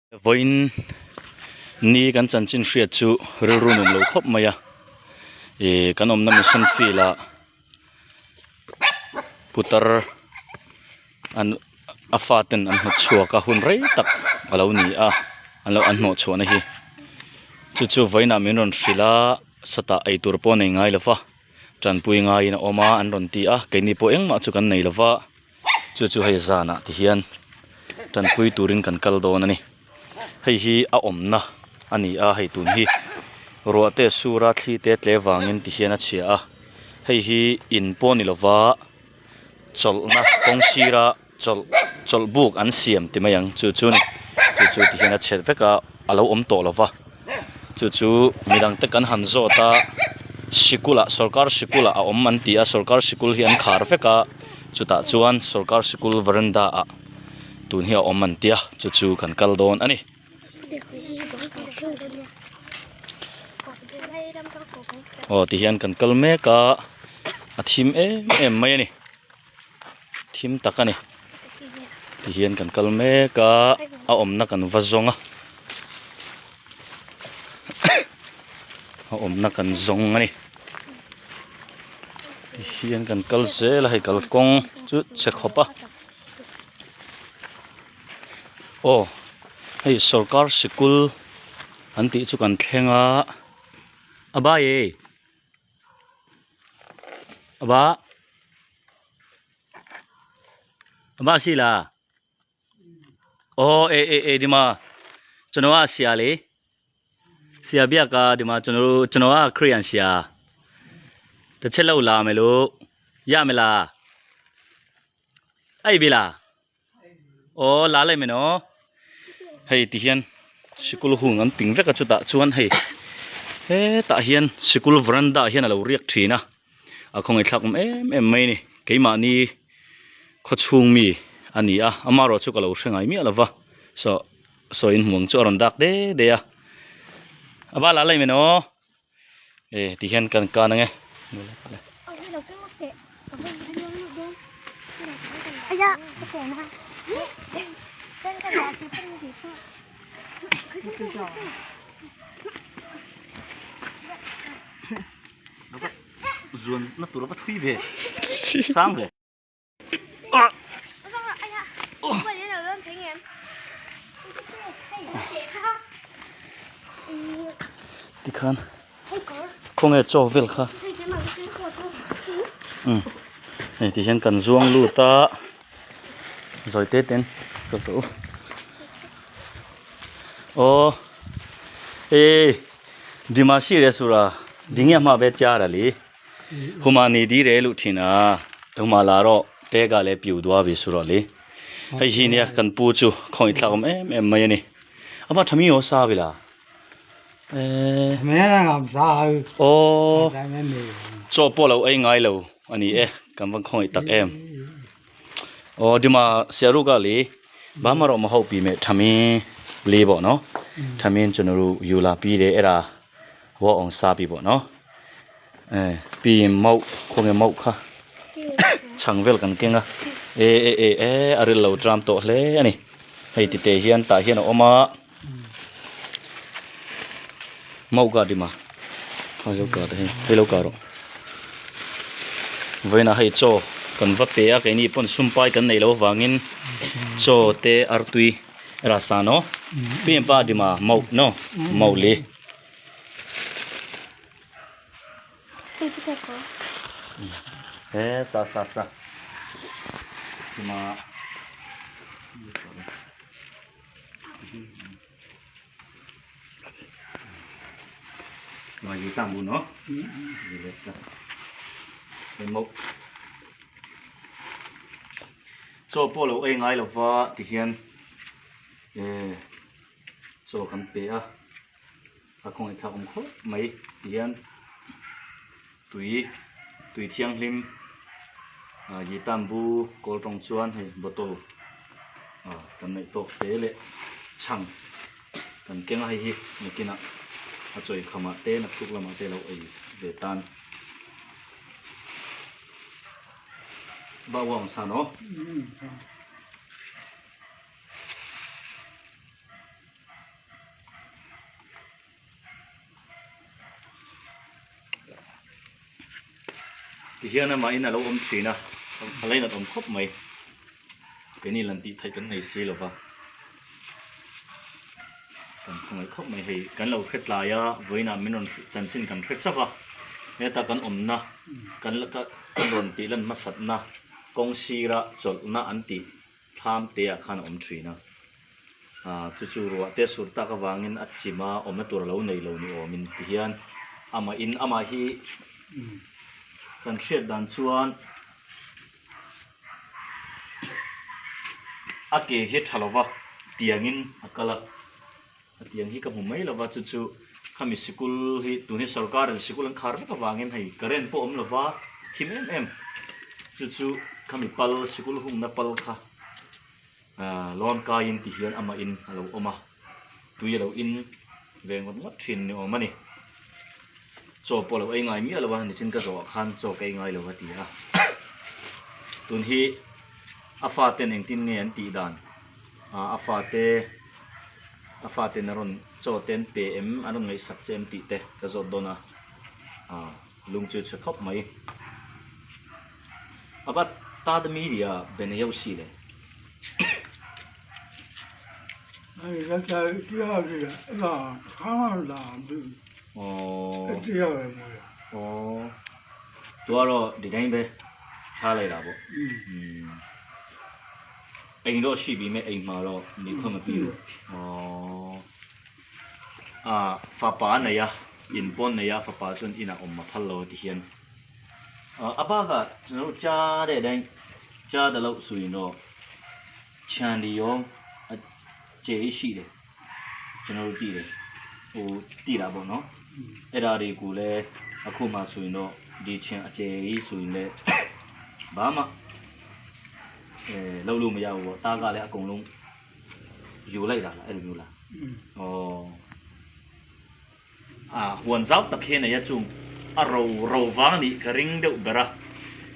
Vawiin ni kan chanchin hriat chu rilru nuam lo khawp mai a ih kan awmna mission field ah putar an a faten an hnawt chhuak a hun rei tak a lo ni a an lo an hnawh chhuahna hi chu chu vawiinah min rawn hrilh a sawtah eitur pawh a nei ngai lo va tanpui ngaiin a awm a an rawn ti a keini pawh engmah chu kan nei lo va. Chu chu hei zanah ti hian tanpui turin kan kal dawn a ni. Hei hi a awmna a ni a, hei tun hi ruah te sura thli te tle vangin ti hian a chhia a. Hei hi in pawh ni lova chawlhna kawng sira chawlh chawlh buk an siam ti mai ang chu chu a ni. Chu chu ti hian a chhe vek a, a lo awm tawh lova. Chu chu midang te kan han zawt a, sikul ah sorkar sikul ah a awm an ti a, sorkar sikul hi an khar vek a. Chutah chuan sorkar sikul veranda ah tun hi a awm an tia chu chu kan kal dawn a ni. Aw ti hian kan kal mek a a thim em em mai a ni thim tak a ni ti hian kan kal mek a a awmna kan va zawng a a awmna kan zawng a ni. Tihian kan kal zel a hei kalkawng chu chhe khawp a aw hei sawrkar sikul an tih chu kan thleng a a ba e a ba a ba sila. အော်အေးအေးအေးဒီမှာကျွန်တော်ကဆရာလေဆရာပြကဒီမှာကျွန်တော်တို့ကျွန်တော်ကခရစ်ယာန်ဆရာတစ်ချက်လောက်လာမယ်လို့ရမလားအဲ့ပြီလားအော်လာလိုက်မယ်နော်ဟေးဒီဟန်စကူလဟုငန်ပင်veka chu ta chuan hei he ta hian sikul veranda hian alo riak thin a a khawngaih thlak awm em em mai a ni keimahni khaw chhung mi a ni a amaherawh chu ka lo hre ngai miah lo va saw saw in hmuh ang chu a rawn dak de de a a bal ah laih mai naw e ti hian kan kan ang e. Zuan na tur a va thui ve sang ve. Tikhan khawnge chaw vel kha umm hei ti hian kan zuang lut a zawi te ten ka tawh aw e. Dimasi re sura dinge ma be cha ra li huma ni di re lu thin a huma la ro te ga le piu dua bi suro li hei hi nia kan pu chu khoi thlak om em em mai ani ama thami o sa bila e me ra ngam sa o chaw pawh lo ei ngai lo ani e kan van khoi tak em o dima siaru ga li ဘာမှတော့မဟုတ်ပြီမဲ့ထမင်းလေးပေါ့နော်ထမင်းကျွန်တော်တို့ယူလာပြီးတယ်အဲ့ဒါဝေါအောင်စားပြီးပေါ့နော်အဲပြီးရင်မောက်ခုံငယ်မောက်ခါချန်ဝဲကန်ကင်းကအေးအေးအေးအဲအရလောဒရမ်တော့လေအနိဟဲ့တီတေဟီယန်တာဟီယန်အမမောက်ကဒီမှာဟောလောက်ကတော့ဟဲ့လောက်ကတော့ဝေနာဟဲ့ချောကန်ဝပေအကဲနီပွန်စွန်ပိုင်ကန်နေလောဝငင်း chaw te artui rasa no pin pa dima mau no mau le e sa sa sa dima mà gì tạm bù nó gì đẹp ta mộc Chaw pawh lo ei ngai lova ti hian eh chaw kan pe a, a khawngaih thlak awm khawp mai ti hian tui tui thianghlim ah gitambu kawl tawng chuan hei bottle ah kan neih tawk te leh chhang kan keng a hei hi nakinah a chawi khamah te naktuk lamah te lo ei ve tan. Bawang sa no. Tihian amahin a lo awm thin a, a lainat awm khawp mai. Keini lan tih theih kan nei si lo va, kan khawngaih khawp mai hei. Kan lo hre tlai a, vawiinah min rawn chanchin kan hre chauh a, heta kan awmna kan kan rawn tih lan hmasatna kawng sira chawlhna an tih thlam te ah khan a awm thin a. Aaa chu chu ruah te sur tak avangin a chim a, awmna tur a lo nei lo ni awmin tihian amah in amah hi kan hriat dan chuan a ke hi tha lova tiangin a kal a, a tiang hi ka hmu mai lova chu chu khami sikul hi tun hi sorkarin sikul an khar vek avangin hei current pawh awm lova thim em em chu chu khami pal sikul hungna pal kha Aaa lawn kaiin ti hian amah in a lo awm a, tui a lo in ve ngawt ngawt thin ni awm a ni. Chaw pawh a lo ei ngai miah lo a, nichin ka zawhah khan chaw ka ei ngai lo a ti a. Tun hi a faten engtin nge an tih dan? Aaa a fate a faten a rawn chaw te an pe em an rawn ngaihsak che em tih te ka zawt dawn a, aaa lung chu chhe khawp mai. A va ta ta mi ria ben a si le. သူကတော့ဒီတိုင်းပဲထားလိုက်တာပေါ့အိမ်တော့ရှိပြီမဲ့အိမ်မှာတော့နေခွင့်မပြုဘူး။ဩအာဖပါနေရin pon nei a fapa chuan inah awm a phal lo ti hian a bakahကျွန်တော်တို့ကြားတဲ့အတိုင်းကြားတယ်လို့ဆိုရင်တော့ခြံတွေရောအကျယ်ရှိတယ်ကျွန်တော်တို့သိတယ်ဟိုသိတာပေါ့နော်အဲ့ဒါတွေကိုလည်းအခုမှဆိုရင်တော့ဒီခြံအကျယ်ကြီးဆိုရင်လည်းဘာမှအဲလုပ်လို့မရဘူးပေါ့တားကလည်းအကုန်လုံးယူလိုက်တာလားအဲ့လိုမျိုးလားဩ A huan zau tak hi a nei a chung a ro ro vang a nih ka ring deuh ber a,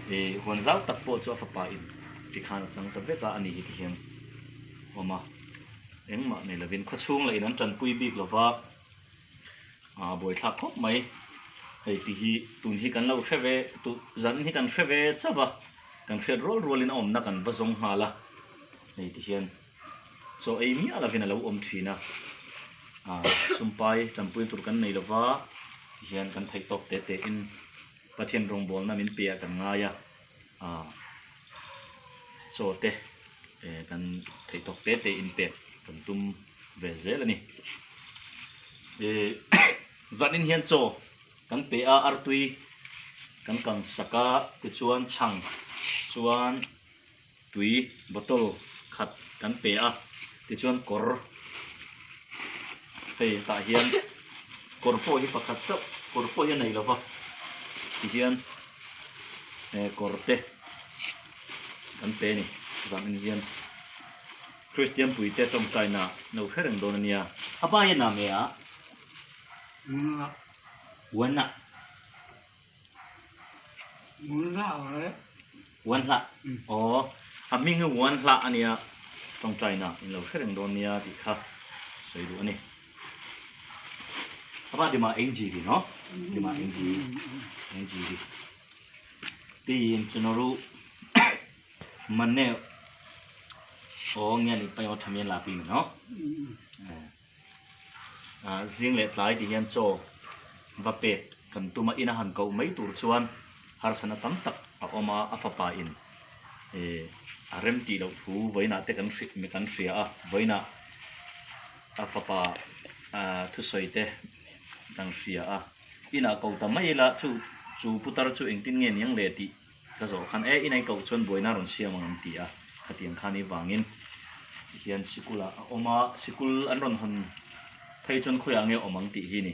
ih huan zau tak pawh chu a fapa in tikhan a chang ta vek a a ni hi ti hian awm a, engmah nei lovin khawchhung lah in an tanpui bik lova a buaithlak khawp mai, hei ti hi tun hi kan lo hre ve tu zan hi kan hre ve chauh a, kan hriat rual rualin a awmna kan va zawng nghal a, hei ti hian. Chaw ei miah lovin a lo awm thin a, aah sumpai tanpui tur kan nei lova tihian kan theih tawk te te in Pathian rawngbawlna min pe ah kan ngai a, aah chaw te eh kan theih tawk te te in pek kan tum ve zel a ni. Ih zanin hian chaw kan pe a, artui kan kang sak a tichuan chhang chuan. Tui bottle khat kan pe a, tichuan kawr hei tah hian kawr pawh hi pakhat chauh kawr pawh hi a nei lova tihian eh kawr te kan pe a ni chuvangin hian Kristian puite tawngtaina no hre reng dawn a nia. A pa hian a me a? Uan a. Uan hlah. Aw, a hming hi uan hlah a nia, tawngtaina in lo hre reng dawn nia tih kha sawi duh a ni. A pa tima eng ji hi no? Tima eng ji, eng ji hi. Tiin chunoru manne aw nge ni payo thamian la pi no? Zing leh tlai ti hian chaw va pek kan tum a, ina han koh mai tur chuan harsatna tam tak a awm a, a fapa in a rem tih loh thu vawiinah te kan kan hria a, vawiinah a fapa thusawi te kan hria a, inah ko ta mai ila chu chu putar chu engtin nge niang le tih ka zawh khan e inai koh chuan buaina a rawn siam ang an ti a, khatiang khan i vangin tihian sikul ah a awm a, sikul an rawn hawn phei chuan khawiah nge awm ang tih hi ni,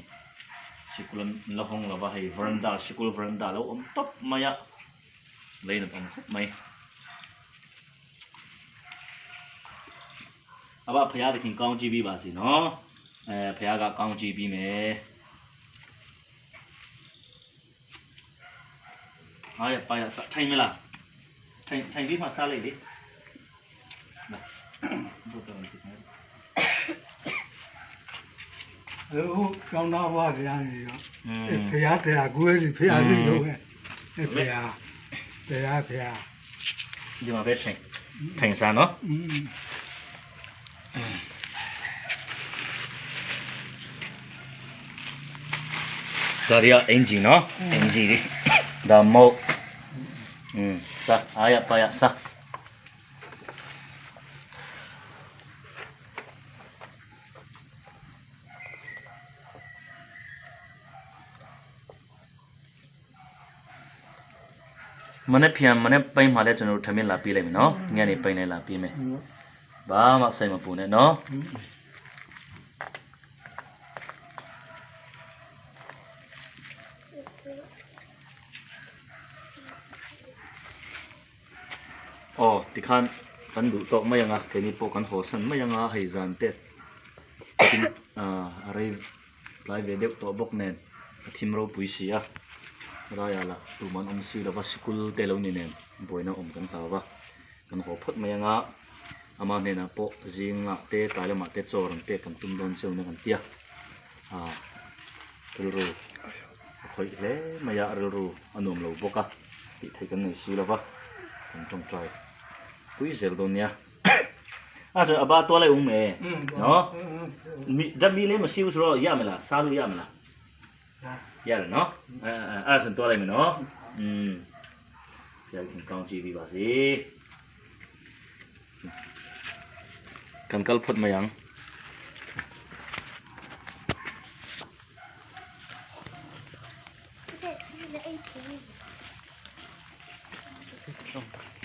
sikul an la hawng lo va hei veranda sikul veranda a lo awm tawp mai a, lei nat awm khawp mai. A ba phaya te khin kaung chi bi ba si no, e phaya ka kaung chi bi me. 哎呀，白呀，睇没啦？睇睇几块沙嚟的？来， ဟိုကျောင်းသားဘဝတရားနေရောဖရာတရားကိုယ်စီဖရာစီလို့ပဲဖရာ ဒီမှာပဲထိုင်ထိုင်စားနော်ဒါရီအင်ဂျီနော်အင်ဂျီဒီဒါမောอืมစားအားရပါရစား မနေ့ပြန်မနေ့ပိုင်းမှာလည်းကျွန်တော်တို့ထမင်းလာပေးလိုက်မယ်နော်ညနေပိုင်းလည်းလာပေးမယ်ဘာမှစိတ်မပူနဲ့နော်အော်ဒီခါကန်ဒူတော့မယငါကနီပိုကန်ဟောဆန်မယငါဟိဇန်တက်အာရေလိုက်ဗေဒက်တော့ဘုတ်နေအသင်ရောပူစီယာ raya lah tuman awm si lova sikul te lo ni nen buaina awm kan hlau va kan haw phawt mai anga ama hnenah pawh zingah te tlai lamah te chaw rawn pek kan tum dawn cheu na kan tia ah rilru a khawih hle mai a rilru a nuam lo bawk a tih theih kan nei si lova kan tawngtai pui zel dawn nia a chuan a ba tual a awm e no mi dami le ma siu chu rawh ya mela salu ya mela ရတယ်နော်အဲအဲအဲ့ဒါဆိုတွားလိုက်မယ်နော်อืมဘုရားခင်ကောင်းကြည့်ပြီးပါစေကန်ကလဖတ်မယံ